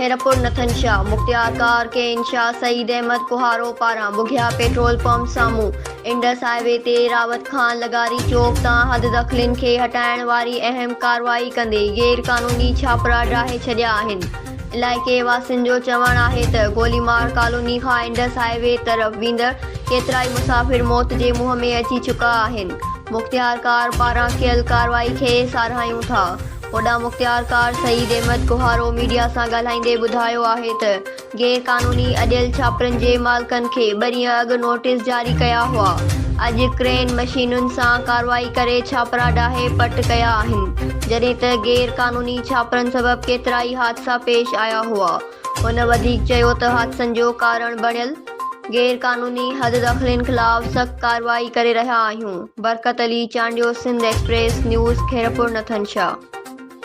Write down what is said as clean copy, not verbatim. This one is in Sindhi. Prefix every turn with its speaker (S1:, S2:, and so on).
S1: خيرپور نٿن شاهه، مختيارڪار ڪين شاهه سعيد احمد کوهارو پاران ٻگهيا پيٽرول پمپ سامهون انڊس هاء وي تي راوت خان لغاري چوڪ تان حددخلين کي هٽائڻ واري اهم ڪارروائي ڪندي غير قانوني ڇاپرا ڊاهي ڇڏيا آهن. علائقي واسين جو چوڻ آهي ته گوليمار ڪالوني کان انڊس هاء وي طرف ويندڙ ڪيترائي مسافر موت جي منهن ۾ اچي چڪا آهن. مختيارڪار پاران ڪيل ڪارروائي کي ساراهيون ٿا. هوڏانهن مختيارڪار سعيد احمد کوهارو ميڊيا سان ڳالهائيندي ٻڌايو آهي ته غير قانوني اڏيل ڇاپرن جي مالڪن کي ٻه ڏينهن اڳ نوٽيس جاري ڪيا هئا، اڄ ڪرين مشينن سان ڪارروائي ڪري ڇاپرا ڊاهي پٽ ڪيا آهن، جڏهن ته غير قانوني ڇاپرن سبب ڪيترائي حادثا پيش آيا هئا. هن وڌيڪ چيو ته حادثن جو ڪارڻ بڻيل غير قانوني حددخلين خلاف سخت ڪارروائي ڪري رهيا آهيون. Barkat Ali Chandio, Sindh express news, Khairpur Nathan Shah.